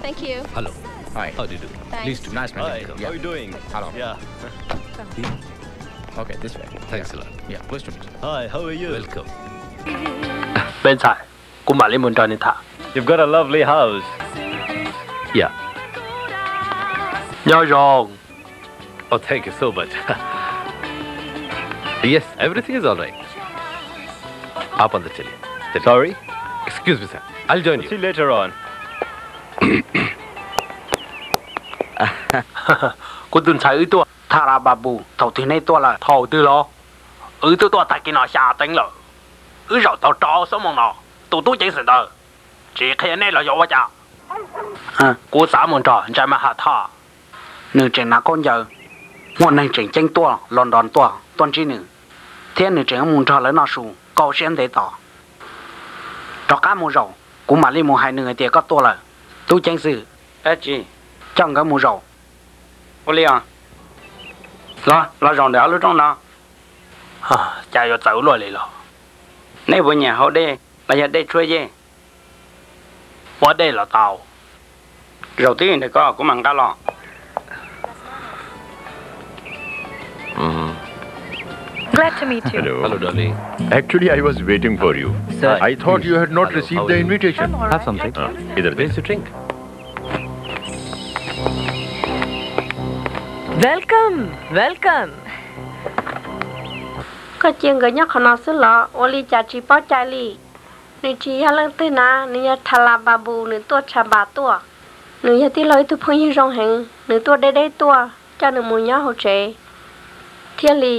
Thank you. Hello. Hi. How do you do? Thanks. Pleased to meet you. Nice meeting you. How are you doing? Hello. Yeah. Okay, this way. Thanks a lot. Yeah, pleased to meet you. Hi, how are you? Welcome. Peb ntxhais, kuv mam li mus nrog nws tham. You've got a lovely house. Yeah. Nyob zoo. Oh, thank you so much. Yes, everything is all right. Up on the chili. Chili. Sorry? Excuse me, sir. I'll join you. See you later on. Kuv tus ntxhais wb tuaj. Tha la Npas Npus, thaum twg neb tuaj lawm? Thaum twg los? Wb twb tuaj tag kis no xya teev lawm. Wb zaum tau rau xub moos no, tus tub ceev xwm ntawd tsis qhia nej los yog ua cas? Kuv xav mus nrog Ntsais Mas Has tham. Nws tseem hnav khaub ncaws, muaj neeg tseem ceeb tuaj los nrog tuaj, tuaj ntsib nws, thiab nws tseem mus nrog lawv noj su, koj ua siab ntev tos. Rov qab mus zaum, kuv mam li mus hais nws hais tias koj tuaj lawm. Tub ceev xwm, dab tsi? Coj nkawd mus zaum. Ua li os. Los, los zaum ntawm ob lub rooj no. Cas yuav txawv luaj li los? Nej puas nyiam haus dej los yog dej tshuab yej? Muab dej los tau. Zaum twj ywm ntawm ko kuv mam nqa los. Glad to meet you. Hello. Hello, darling. Actually, I was waiting for you. Sir, I thought you had not received the invitation. Have something. Idhar de. Please, you drink. Welcome, welcome. Koj cia nkawd nyob qhov no xwb los? Ua li cas tsis paub cai li? Nws tsis yog leej twg na, nws yog Tha Las Npas Npus, nws tuaj Tsha Npas tuaj. Nws yog tij laug ib tug phooj ywg zoo heev, nws tuaj deb deb tuaj, coj nws mus nyob hauv tsev. Thiaj li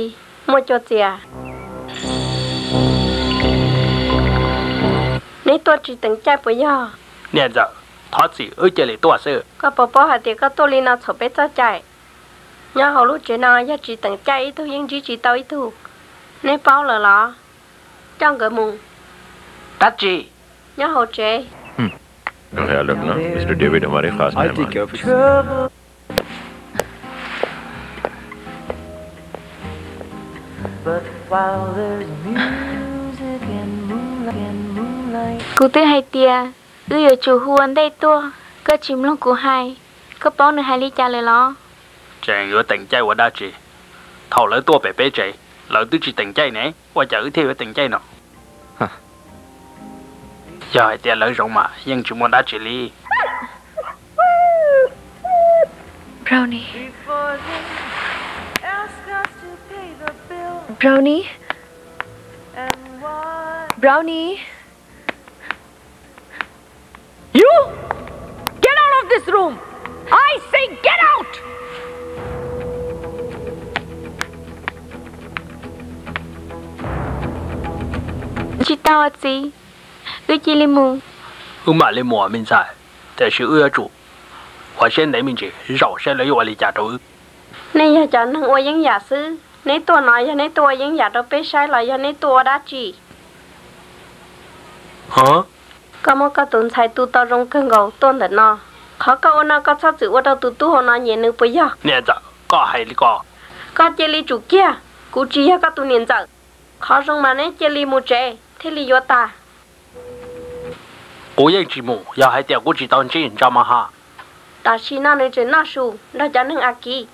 muaj cua txias. Neb tuaj tsis teem caij puas yog? Niam ntxawm, thov txim, wb cia li tuaj xwb. Koj puas paub hais tias koj tuaj li no txhaum peb txoj cai? Nyob hauv lub tsev no yog tsis teem caij ib tug yeej ntsib tsis tau ib tug. Neb paub lawm los? Coj nkawd mus. Dab tsi? Nyob hauv tsev. Mister David हमारे खास मेहमान हैं। Kuv twb hais tias wb yuav tsum hu ua ntej tuaj, koj tsis mloog kuv hais. Koj paub nws hais li cas lawm los? Tseem yuav teem caij ua dab tsi? Thaum lawv tuaj pem peb tsev, lawv twb tsis teem caij ne, ua cas wb thiaj yuav teem caij no? Yog hais tias lawv zoo mas yeej tsis muaj dab tsi li. Brownie. Brownie. Brownie. You! Get out of this room! I say get out! Tsis tau txiv, wb cia li mus. Wb mam li mus me ntxhais, tiam sis wb yuav tsum ua siab ntev me ntsis zaum saib lawv yuav ua li cas rau wb. Nej yog cov neeg ua yeeb yam xwb, neb tuaj no yog neb tuaj ua yeeb yam rau peb saib los yog neb tuaj ua dab tsi? Koj muab koj tus ntxhais tu tau zoo kawg nkaus tuaj ntawm no, qhov koj ua no koj txhob txwm ua rau tus tub hauv no nyiam nws puas yog? Niam ntxawm, koj hais li ko. Koj cia li tsum kiag, kuv tsis yog koj tus niam ntxawm. Qhov zoo mas neb cia li mus tsev thiaj li yuav tas. Kuv yeej tsis mus yog hais tias kuv tsis tau ntsib Ntsais Mas Has. Tam sim no nws tseem noj su nrog cov neeg a kiv,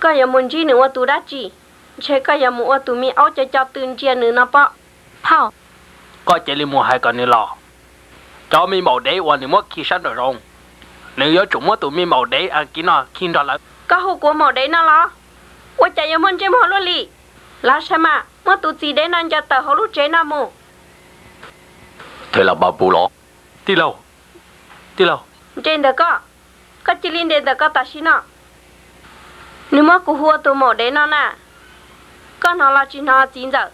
koj yuav mus ntsib nws ua tus dab tsi? Ntshe koj yuav mus ua tus me aub co co tw ntsia nws no pob. Phauj, koj cia li mus hais kom nws los. Cov me maum dev uas nws muab khi sab nraum zoov, nws yuav tsum muab tus me maum dev a kiv no khi nrog lawv. Koj hu kuv maum dev no los? Ua cas yuav muaj ntsej muag luaj li? Lav sai mas muab tus txiv dev no ncaws tawm hauv lub tsev no mus. Thej Las Npas Npus los? Tij laug, tij laug. Nres ntawm koj, koj cia li nres ntawm koj tam sim no. Nws muab kuv hu ua tus maum dev no na, koj hnov los tsis hnov txiv ntxawm?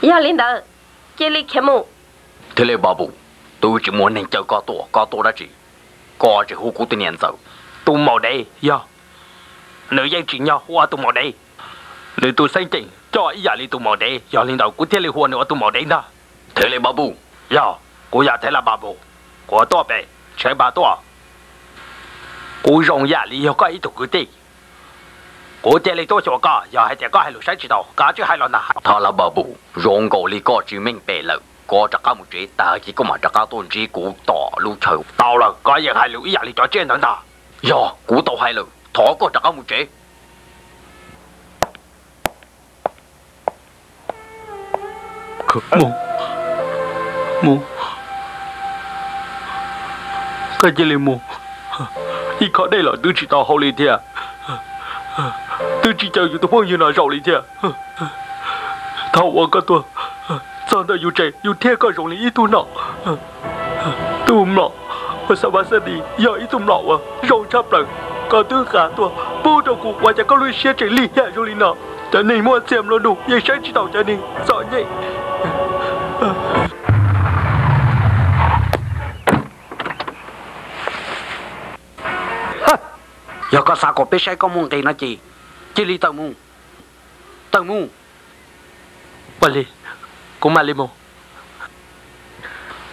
Yog li ntawd, cia li khiav mus. Thej Las Npas Npus, twb tsis muaj neeg caw koj tuaj, koj tuaj dab tsi? Koj tseem hu kuv tus niam ntxawm tus maum dev. Yog, nws yeej tsim nyog hu ua tus maum dev. Nws tus xeeb ceem coj ib yam li tus maum dev, yog li ntawd kuv thiaj li hu ua nws ua tus maum dev ntag. Thej Las Npas Npus. Yog, kuv yog Thej Las Npas Npus, kuv tuaj pem tsev npas tuaj. Kuv zoo yam li yog koj ib tug kwv tij. Kuv thiaj li tuaj xyuas koj, yog hais tias koj hais lus saib tsis taus, kav tsij hais los ntag. Thej Las Npas Npus, zoo nkaus li koj tsis meej pem lawm. Koj rov qab mus tsev, tag kis koj mam rov qab tuaj ntsib kuv tom lub chaw. Tau lawm, koj yeej hais lus ib yam li cov tsiaj ntawd ntag. Yog, kuv tau hais lawm, thov koj rov qab mus tsev. Mus, mus, koj cia li mus. Ib khob dej los twb tsis tau haus li thiab, twb tsis caw yus tus phooj ywg no zaum li thiab. Thaum uas koj tuaj txog ntawm yus tsev, yus thiab koj zoo li ib tug nom. Tus mlom uas xav vas xab dis yog ib tug mlom uas zoo tshaj plaws. Koj twb nqa tuaj pub rau kuv, ua cas koj lub siab tseem lig hiam zoo li no? Cov neeg muaj txiag nplua nuj yeej saib tsis taus cov neeg txom nyem. Yog koj xav kom peb saib koj muaj nqis no ces cia li tawm mus, tawm mus. Ua li, kuv mam li mus.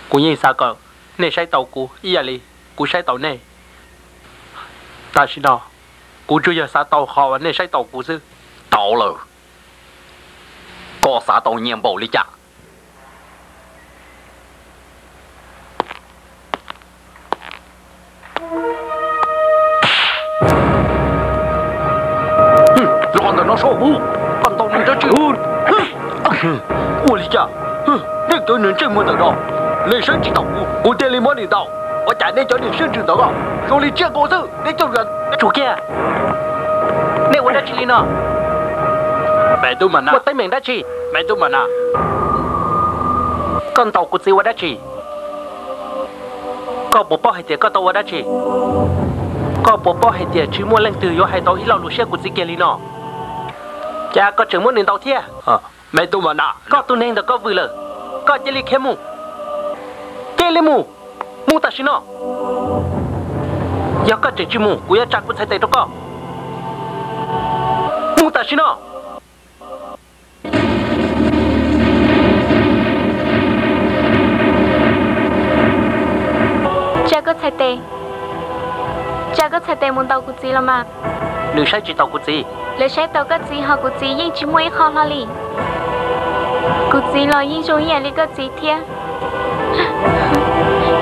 Kuv yeej xav kom nej saib taus kuv ib yam li kuv saib taus nej. Tam sim no kuv tsuas yog xav tau qhov uas nej saib taus kuv xwb. Tau lawm, koj xav tau nyiaj npaum li cas? Los ntawm no so, koj ntaus nws dab tsi? Ua li cas? Nej cov neeg ntsej muag ntawm no, nej saib tsis taus kuv, kuv thiaj li muab nws ntaus. Ua cas nej cov neeg siab ntsws ntawd zoo li tsiaj nkaus xwb, nej coj. Tsum kiag, nej ua dab tsi li no? Ua teeb meem dab tsi? Koj ntaus kuv txiv ua dab tsi? Koj puas paub hais tias koj tau ua dab tsi? Koj puas paub hais tias tsis muaj leej twg yuav hais tau ib lo lus siab kuv txiv kiag li no? Cas koj tseem muab nws ntaus thiab? Koj tus neeg ntawm koj vwm lawm, koj cia li khiav mus, cia li mus, mus tam sim no. Yog koj tseem tsis mus, kuv yuav tsa kuv txhais tes rau koj. Mus tam sim no. Tsa koj txhais tes, tsa koj txhais tes mus ntaus kuv txiv los mas. Nws saib tsis taus kuv txiv. Lawv saib taus koj txiv ho kuv txiv yeej tsis muaj ib qho hlo li. Kuv txiv los yeej zoo ib yam li koj txiv thiab.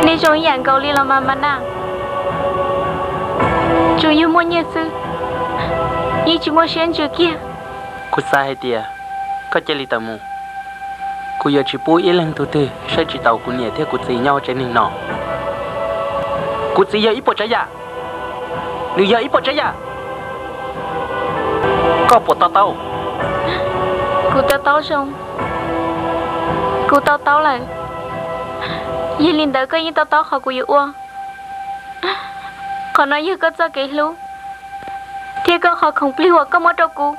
Nej zoo ib yam nkaus li los mas mas na. Tsuas yog muaj nyiaj xwb, yeej tsis muaj siab ntsws kiag. Kuv xav hais tias koj cia li tawm mus. Kuv yuav tsis pub ib leej tug twg saib tsis taus kuv niam thiab kuv txiv nyob hauv tsev neeg no. Kuv txiv yog ib puas tsav yam, nws yog ib puas tsav yam. Koj puas to taub? Kuv to taub zoo. Kuv to taub lawm. Yog li ntawd koj yeej to taub qhov kuv yuav ua. Qhov no yog koj txoj kev hlub thiab koj qhov khoom plig uas koj muab rau kuv.